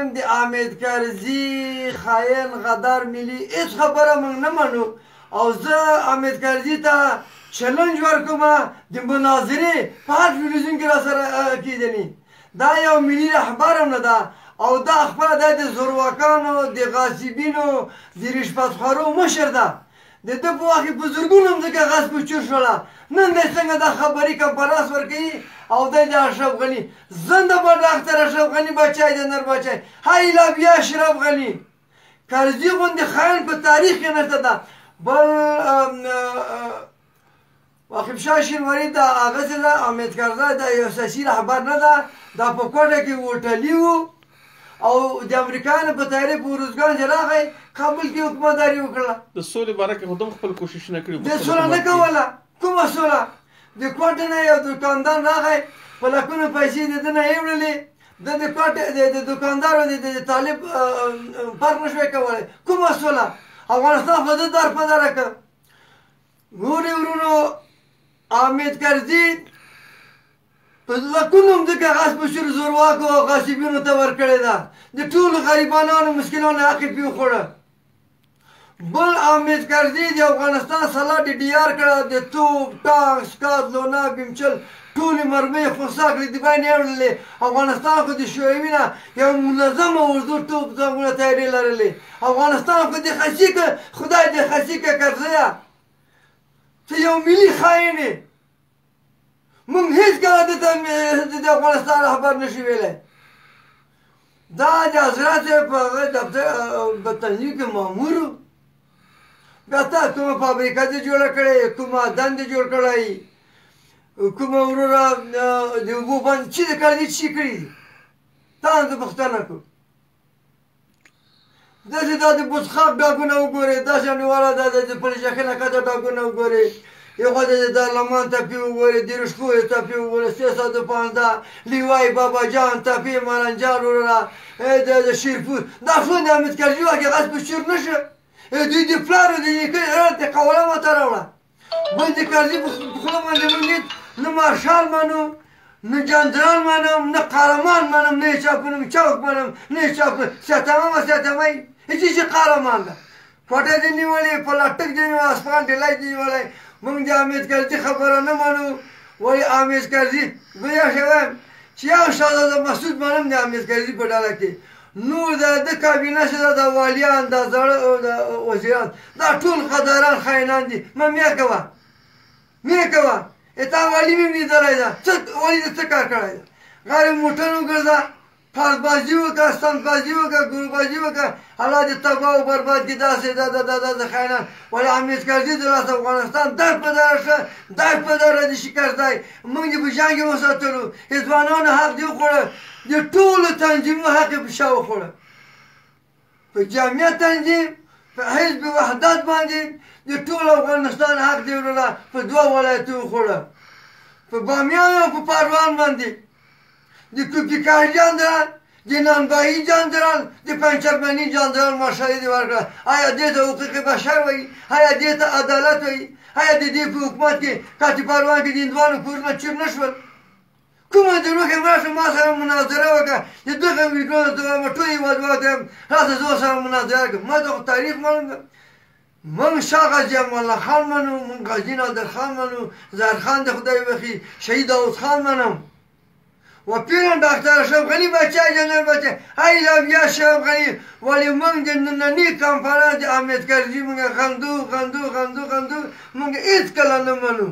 د حامد کرزي خاین غدار ملي هیڅ خبره موږ نه منو، او زه حامد کرزي ته چلنج ورکوم د مناظرې په هر ټلویزیون کې راسره کېدني. دا یو ملي رهبر هم نه ده، او دا خپله دا د زورواکانو، د غاصبینو، د رشوتخورو مشر ده. د ده په وخت کې په زرګونو مځکه غصب چور شوله. نن دی څنګه دا خبري کنفرانس ورکوي، او دی د اشرف غني زنده باد ډاکتر اشرف غني بچی د نر بچی های لا بیا اشرف غني کرزي غوندې خاین په تاریخ کې نشته ده. بل واقف شاه شینواري دا هغسې ده. حامد کرزی دا یو سیاسي رهبر نه ده، دا په کوټه کې هوټلي و، او د امریکایانو په تیارې په ارزګان چې راغی کابل کې حکومتداري وکړه. د سولې باره کې خو هم خپل کوششونه کړي. د سوله نه کوله، کومه سوله؟ د کوټې نه یو دکاندار راغی، په لکونو پیسې د ده نه یې وړلې. ده د کوټې د دکاندارو د طالب فرق نه شوی کولی. کومه سوله؟ افغانستان خو ده در په دره کړ. نورې ورونو، حامد کرزي په لکونو مځکه غصب شور زورواکو او غاصبینو ته ورکړې ده، د ټولو غریبانو مسکینانو حق یې پرې وخوړه. بل حامد کرزي د افغانستان سلا د ډي آر کړه، د توپ، ټانک، سکاد، لونا، بیمچل ټولې مرمۍ خنثا کړې، د باندې یې وړلې. افغانستان خو د شوروي نه یو منظمه اردو توپ ځانګونه تیارې لرلې. افغانستان خو د خسي که خدای د خسي که کرزیه، ته یو ملي خاین یې. موږ هېڅکله ده ته د افغانستان رهبر نه شو ویلی. دا د حضرت په هغه دفتر په تنظیم کې مامور و. بیا تا کومه فابریکه دې جوړه کړې، کومه دندې جوړ کړی، کومه وروره د اوبو بند چې دې کړی، چې کړي دي، تا نه زه پوښتنه کوم. داسې دا د بوسخاک ډاګونه وګورې، داسې انډیواله دا د پلچرخي نه کښته ډاګونه وګورې، یو خوا د دارالمان تپې وګورې، د رشکوې تپې وګورې، 315 لیوای بابا جان تپې، مارنجان وروره د شیرپور، دا ټول د حامد کرزي وخت کې غصب چور نه شو. دوی د پلار او د نیکه د قوله ماته راوړه. بل د کرزي په خوله باندې موږ هېڅ نه مارشال منو، نه جنرال منم، نه قهرمان منم، نه یې چا په نوم چوک منم، نه یې چا په سیاتمه مه سیاتمه یي هېڅ چې قهرمان ده. کوټه دې نیولې، په لټک دې نیولې، اصفهان ډیلای دې نیولی. موږ د حامد کرزي خبره نه منو. ولې حامد کرزي زه یو شی وایم چې یو شهزاده مسعود منم د حامد کرزي په ډله کې، نور د ده کابینه چې ده، د والیان، د زاړه وزیران، دا ټول غداران خاینان دي. ما میا کوه، میا کوه، تا والي مې لیدلی ده، څه والي دې څه کار کړی ده؟ غیر موټر وګرځه، پاربازي وکړه، ستنبازي وکړه، ګروبازي وکړه، الله دې تباه او برباد کړي داسې دا دا دا داسې خاینان. ولې حامد کرزي د لاسه افغانستان در په دره شه، در په دره دې شي کرزی. موږ دې په جنګ کې وساتلو، د ځوانانو حق دې وخوړه، د ټولو تنظیمونو حق یې په شا وخوړه. په جامعه تنظیم، په حزب وحدت باندې د ټول افغانستان حق دې وروره په دوه ولایتونو وخوړه، په بامیان او په پروان باندې. د کوپیکار جنرال، د نانبایی جنرال، د پنچرمني جنرال مشري دې ورکړه. آیا دې ته حقوق بشر وایي؟ آیا دې ته عدالت وایي؟ آیا د دې په حکومت کې کاتې پروان کې د هندوانو کورونه چور نه شول؟ کومه د روحې راشه ما سره مناظره وکړه، د دغه ویډیو ته وایم ټول هېوادوالو ته وایم راشه زه سره مناظره وکړم. ما ته خو تاریخ معلوم ده. موږ شاه غازي امان الله خان منو، موږ غازي نادر خان منو، ظاهر خان د خدای وبخښي، شهید داود خان منم، و پیران ډاکتر اشرف غني بچی جنرال بچی ای لو یا اشرف غني. ولې موږ د ننني کنفرانس د حامد کرزي موږ غندو غندو غندو غندو، موږ هېڅکله نه منو.